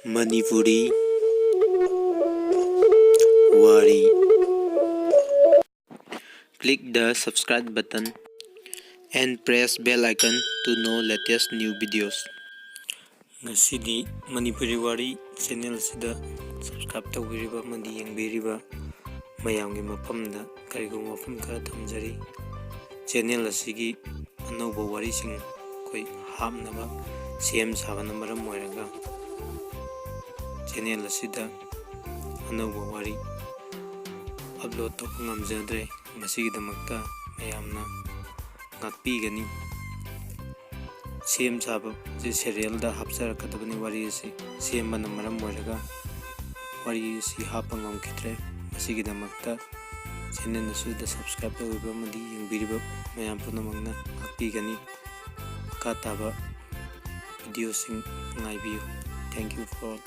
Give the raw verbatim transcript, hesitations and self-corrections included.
Manipuri Wari. Click the subscribe button and press bell icon to know latest new videos. ꯉꯁꯤꯗꯤ ꯃꯅꯤꯄꯨꯔꯤ ꯋꯥꯔꯤ channel ꯑꯁꯤꯗ subscribe ꯇꯧꯕꯤꯔꯤꯕ ꯑꯃꯗꯤ ꯌꯦꯡꯕꯤꯔꯤꯕ ꯃꯌꯥꯝꯒꯤ ꯃꯐꯝꯗ ꯀꯔꯤꯒꯨꯝꯕ ꯋꯥꯐꯝ ꯈꯔ ꯊꯝꯖꯔꯤ꯫ ꯆꯦꯅꯦꯜ ꯑꯁꯤꯒꯤ ꯑꯅꯧꯕ ꯋꯥꯔꯤꯁꯤꯡ ꯑꯩꯈꯣꯏ ꯍꯥꯞꯅꯕ ꯁꯦꯝ ꯁꯥꯕꯅ ꯃꯔꯝ ꯑꯣꯏꯔꯒ ꯆꯦꯅꯦꯜ ꯑꯁꯤꯗ ꯑꯅꯧꯕ ꯋꯥꯔꯤ ꯑꯞꯂꯣꯗ ꯇꯧꯕ ꯉꯝꯖꯗ꯭ꯔꯦ꯫ ꯃꯁꯤꯒꯤꯗꯃꯛꯇ ꯃꯌꯥꯝꯅ ꯉꯥꯛꯄꯤꯒꯅꯤ꯫ ꯁꯦꯝ ꯁꯥꯕꯁꯦ ꯁꯦꯔꯤꯌꯦꯜꯗ ꯍꯥꯞꯆꯔꯛꯀꯗꯕꯅꯤ꯫ ꯋꯥꯔꯤ ꯑꯁꯤ ꯁꯦꯝꯕꯅ ꯃꯔꯝ ꯑꯣꯏꯔꯒ ꯋꯥꯔꯤ ꯑꯁꯤ ꯍꯥꯞꯄ ꯉꯝꯈꯤꯗ꯭ꯔꯦ꯫ ꯃꯁꯤꯒꯤꯗꯃꯛꯇ ꯆꯦꯅꯦꯜ ꯑꯁꯤꯗ ꯁꯕꯁꯀ꯭ꯔꯥꯏꯕ ꯇꯧꯕꯤꯕ ꯑꯃꯗꯤ ꯌꯦꯡꯕꯤꯔꯤꯕ ꯃꯌꯥꯝ ꯄꯨꯝꯅꯃꯛꯅ ꯉꯥꯛꯄꯤꯒꯅꯤ꯫ ꯃꯈꯥ ꯇꯥꯕ ꯚꯤꯗꯤꯑꯣꯁꯤꯡ ꯉꯥꯏꯕꯤꯌꯨ꯫ Thank you for all.